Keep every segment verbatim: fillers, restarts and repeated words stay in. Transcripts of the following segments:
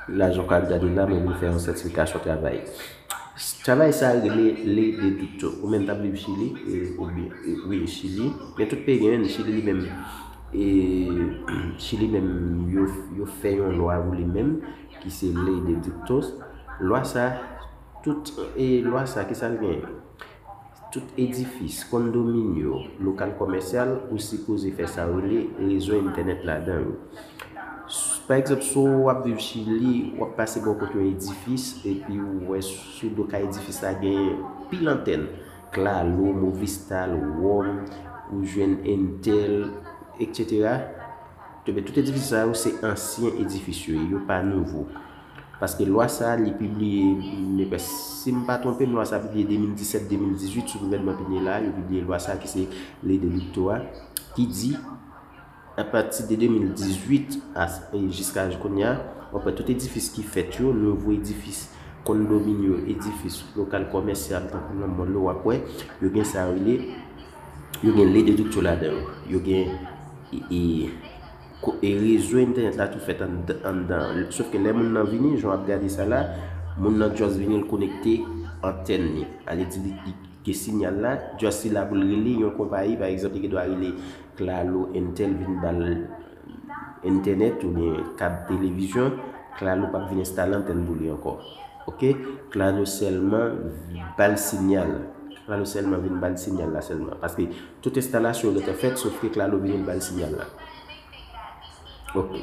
La jan w ka gade la, mwen vin fè yon sètifikasyon travay. Travay sa a rele Ley de Ductos. Ou menm k ap viv Chili, e, oubyen, e, wi, Chili. Men tout peyi gen, Chili li menm, e, Chili menm, yo, yo fè yon lwa pou li menm, ki se Ley de Ductos. Lwa sa, tout, e, lwa sa, ki sa l gen? Tout edifis, kondominyo, lokal kòmèsyal, ou sipoze fè sa yo rele rezo entènèt ladan yo. S-, pa egzanp, si w ap viv Chili, w ap pase bò kote yon edifis, epi ou wè sou do kay edifis la gen pil antèn. Claro, Movistar, WOM, ou jwenn Entel, etsetera. Ebyen, tout edifis sa yo, se ansyen edifis yo ye, yo pa nouvo. Paske lwa sa a, li pibliye, men si m pa twonpe m, lwa sa a pibliye de mil disèt, de mil dizuit, sou gouvènman Pinela, yo pibliye lwa sa a ki se Ley de Ductos a, ki di, apati de de mil dizuit a, e jiska kounye a, w ap wè tout edifis ki fèt yo, nouvo edifis, kondominyo, edifis lokal kòmèsyal, tankou nan mòl yo, w ap wè, yo gen sa yo rele, yo gen Ley de Ductos ladan yo. Yo gen, e, e, ko-, e rezo entènèt la tou fèt anndan, anndan. Sof ke lè moun nan vini, jan w ap gade sa la, moun nan just vini, l konekte antèn li. Ale di li, li gen siyal la, just li la pou l rele yon konpayi, pa egzanp, li gen dwa rele Claro, Entel vin ba l entènèt oubyen kab televizyon, Claro p ap vin enstale antèn pou li ankò. Oke? Claro sèlman ba l siyal. Claro sèlman vin ba l siyal la sèlman. Paske tout enstalasyon yo gentan fèt, sof ke Claro vini l ba l siyal la. Oke.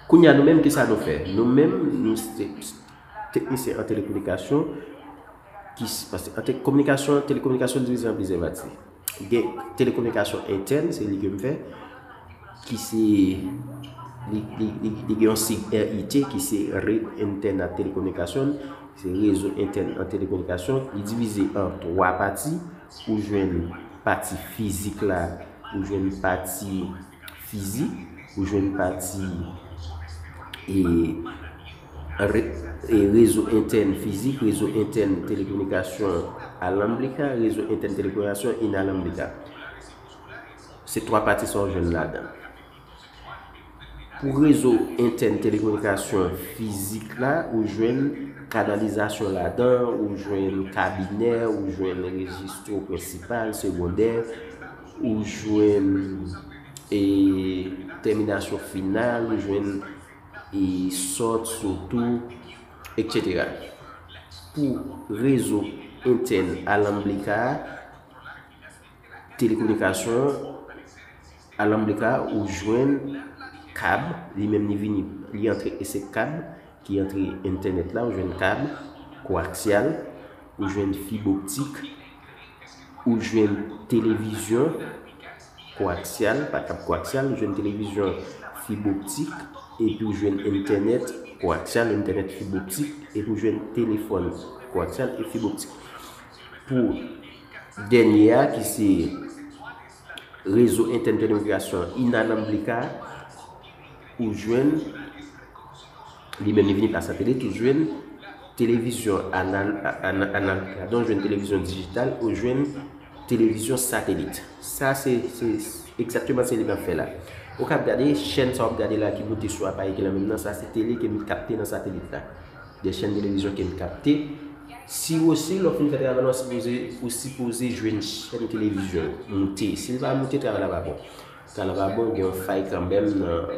Kounye a, nou menm, ki sa nou fè? Nou menm, nou se teknisyen an telekominikasyon, ki s-, paske an te-, kominikasyon, telekominikasyon divize an plizyè pati. Gen telekominikasyon entèn, se li ke m fè, ki se, li, li, li, li gen yon sig R I T, ki se Rede Interna Telecomunicación, se rezo entèn an telekominikasyon. Li divize an twa pati. Ou jwenn pati fizik la, ou jwenn pati fizik, ou jwenn pati, e, re-, e, rezo entèn fizik, rezo entèn telekominikasyon alanblika, rezo entèn telekominikasyon inalanblika. Se twa pati sa w jwenn ladan. Pou rezo entèn telekominikasyon fizik la, ou jwenn kanalizasyon ladan, ou jwenn kabinè, ou jwenn rejistro prensipal, segondè, ou jwenn, e, tèminasyon final, ou jwenn, e, sòt, sotou, etsetera. Pou rezo entèn alanblika a, telekominikasyon alanblika, ou jwenn kab, li menm li vini, li antre e se kab ki antre entènèt la, ou jwenn kab koaksyal, ou jwenn fib optik, ou jwenn televizyon koaksyal, pa kab koaksyal, ou jwenn televizyon fib optik, epi ou jwenn entènèt koaksyal, entènèt fib optik, epi ou jwenn telefòn koaksyal e fib optik. Pou dènye a, ki se rezo entèn telekominikasyon inalanblika, ou jwenn, li menm li vini pa satelit, ou jwenn televizyon anal-, anal-, anal-, padon, ou jwenn televizyon dijital, ou jwenn televizyon satelit. Sa se, se egzakteman se li m ap fè la. Ou ka ap gade chèn sa w ap gade la ki moute sou aparèy ki nan men m nan, sa se tele ke m kapte nan satelit la. De chèn televizyon ke m kapte. Si w osi, lè w fin fè travay la, w sipoze, ou sipoze jwenn chèn televizyon moute. Si l pa moute, travay la pa bon. Travay la pa bon, gen yon fay kanmenm nan,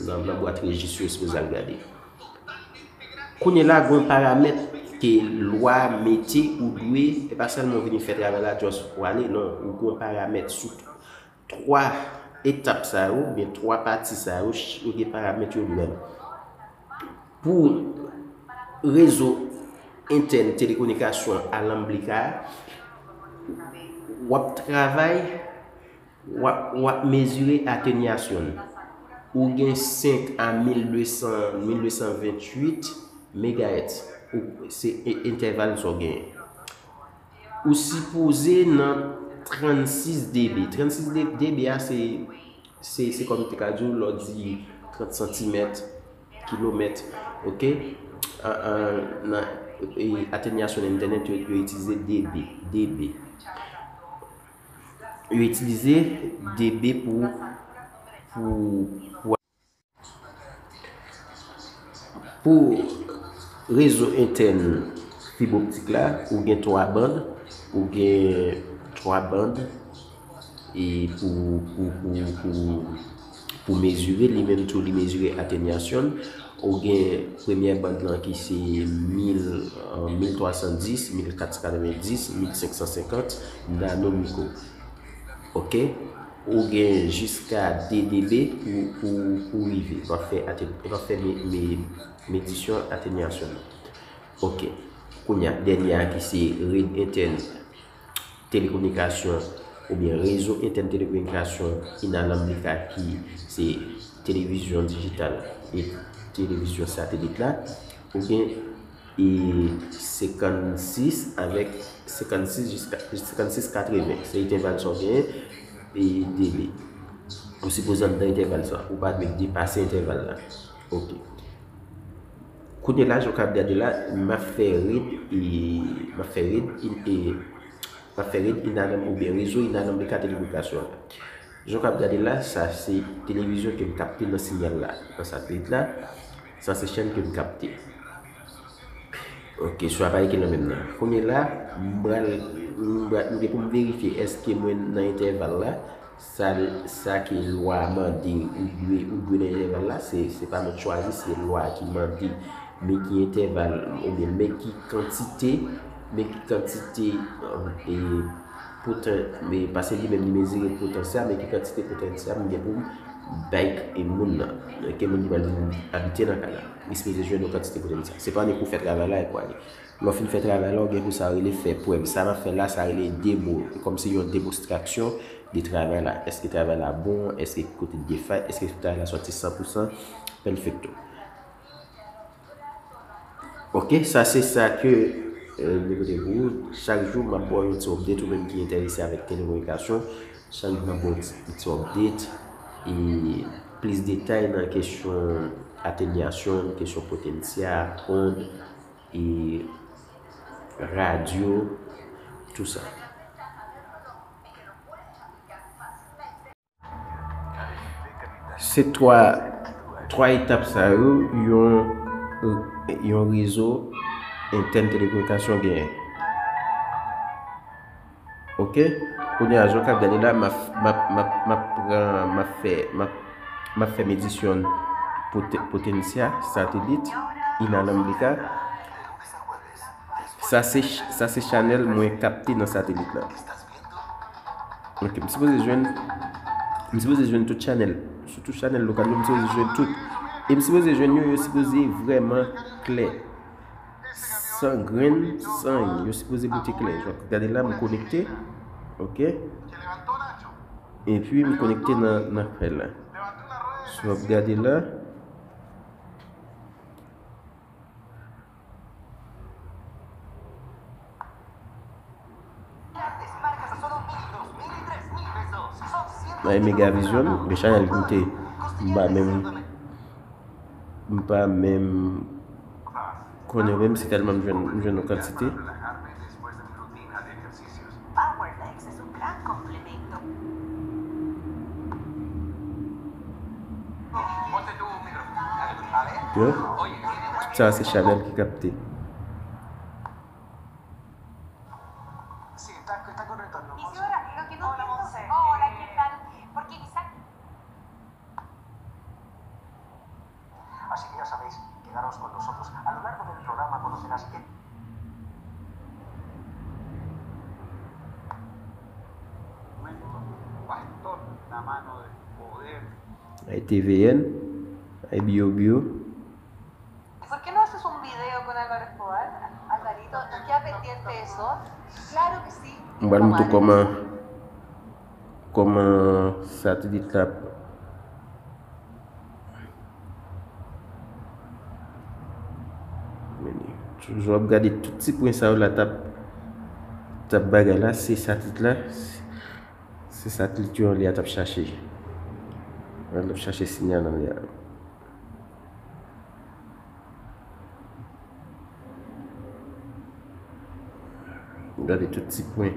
nan, nan bwat rejis yo sipoze al gade. Kounye la, gen yon paramèt ke lwa mete ou dwe, e pa sèlman w vini fè travay la, just ou ale, non, ou gen yon paramèt sou twa etap sa yo, oubyen twa pati sa yo, ch-, yo gen paramèt yo dwe. Pou rezo entèn telekominikasyon alanblika a, w ap travay, w ap, w ap mezire atenyasyon l. Ou gen senk a mil de san, mil de san venntuit megahertz. Ou, se e-, entèval sa w genyen. Ou sipoze nan trannsis dB. Trannsis dB a se, se, se kòm m te ka di w, lè w di trant santimèt, kilomèt, oke? An, an, nan, e, atenyasyon entènèt, yo, yo itilize dB, dB. Yo itilize dB pou, pou, pou Pou rezo entèn fib optik la, ou gen twa band, ou gen twa band e pou, pou, pou, pou, pou mezire, li menm tou li mezire atenyasyon l. Ou gen premyè band lan ki se mil, euh, mil twa san dis, mil kat san katrevenndis, mil senk san senkant nanomiko. Ok? Ou gen jiska de dB pou, pou, pou rive. L ap fè, ate- l ap fè me, me, medisyon atenyasyon nan. Ok. Kounye a, dènye a ki se red entèn telekominikasyon oubyen rezo entèn telekominikasyon inalannblik la ki se televizyon dijital e televizyon satelit la, ou gen e senkannsis avèk senkannsis jiska senkannsis katreven. Se entèval sa w genyen e dele. Ou sipoze anndan entèval sa. Ou pa dwe depase entèval la. Ok. Kounye la, jan w ka gade la, m ap fè red e m ap fè red e m ap fè red inalannblik oubyen rezo inalannblik a telekominikasyon an. Jan w ka gade la, sa se televizyon ke m kapte nan siyal la, nan satelit la. Sa se chèn ke m kapte. Ok, sou aparèy ki nan men m nan. Kounye la, m pral, m pral, m gen pou m verifye èske mwen nan entèval la, sa, sa ke lwa a mande ou dwe, ou dwe nan entèval la, se, se pa mwen k chwazi, se lwa a ki mande men ki entèval, oubyen men ki kantite, men ki kantite, e, potan, men, paske li menm li mezire potansyèl, men ki kantite potansyèl m gen pou m bay e moun nan, ke moun ki pral vin abite nan kay la. Li sipoze jwenn yon kantite potansyèl. Se pa annik ou fè travay la epi w ale. Lè w fin fè travay la, ou gen pou sa yo rele fè prèv. Sa m ap fè la, sa rele demo. Kòmsi yon demonstrasyon de travay la. Èske travay la bon? Èske kote l gen fay? Èske travay la sòti san pou san perfecto? Ok, sa se sa ke, euh, m te pote pou ou. Chak jou, m ap ba w yon ti update, ou menm ki enterese avèk telekominikasyon. Chak jou, m ap ba w yon ti, ti update. E plis detay nan kesyon atenyasyon, kesyon potansyèl, ond, e radyo, tou sa. Se twa, twa etap sa yo, yon, yon rezo entèn telekominikasyon genyen. Ok? Kounye a, jan w ka gade la, m ap, m ap, m ap, m ap pran, m ap fè, m ap, m ap fè medisyon pote-, potansyèl satelit inalanblik la. Sa se, sa se chanèl mwen kapte nan satelit la. Ok, m sipoze jwenn, m sipoze jwenn tout chanèl. Sou tout chanèl lokal yo, m sipoze jwenn tout. E m sipoze jwenn yo, yo sipoze vrèman klè. San grenn, san anyen. Yo sipoze pote klè. Jan w ap gade la, m konekte. Ok. Epi m konekte nan, nan fè la. Jan w ap gade la. Nan Mega Vision, gen chanèl ki moute. M pa menm, m pa menm konnen yo menm, se tèlman m jwenn, m jwenn yon kantite. Yo, tout sa se chanèl ki kapte. Ay T V N, ay Bio Bio. ¿Y por qué no haces un video con Álvaro Escobar, Alvarito? ¿Y queda pendiente eso? Claro que sí. M pral montre w kòman, kòman satelit la ap mennen. Toujou ap gade tout ti pwen sa yo la t ap, t ap bagay la, se satelit la, se satelit yo anlè a t ap chache. L ap chache siyal anlè a. Gade tout ti pwen,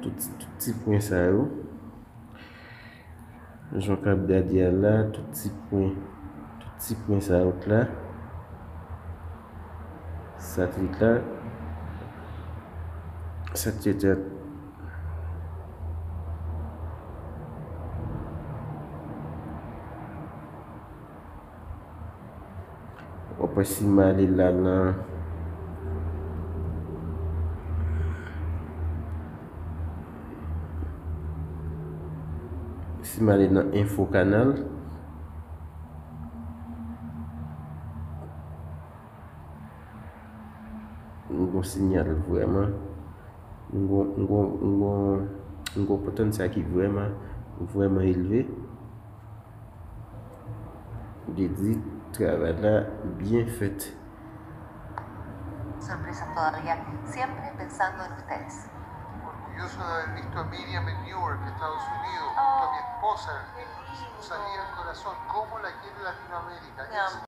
tout, tout ti pwen sa yo. Jan w ka ap gade a la, tout ti pwen, tout ti pwen sa yo t la. Satelit la. Satelit la. W ap wè si m ale la nan, si m ale nan enfo kanal. M gon siyal vrèman, m gon, m gon, m gon, m gon potansyèl ki vrèman, vrèman elve. Li di travay la byen fèt. Sorpresa todavía, siempre pensando en ustedes. Orgulloso de haber visto a Miriam en Newark, Estados Unidos, junto a mi esposa, Ernesto. Nos haría el corazón. ¿Cómo la quiere Latinoamérica? Mi amor.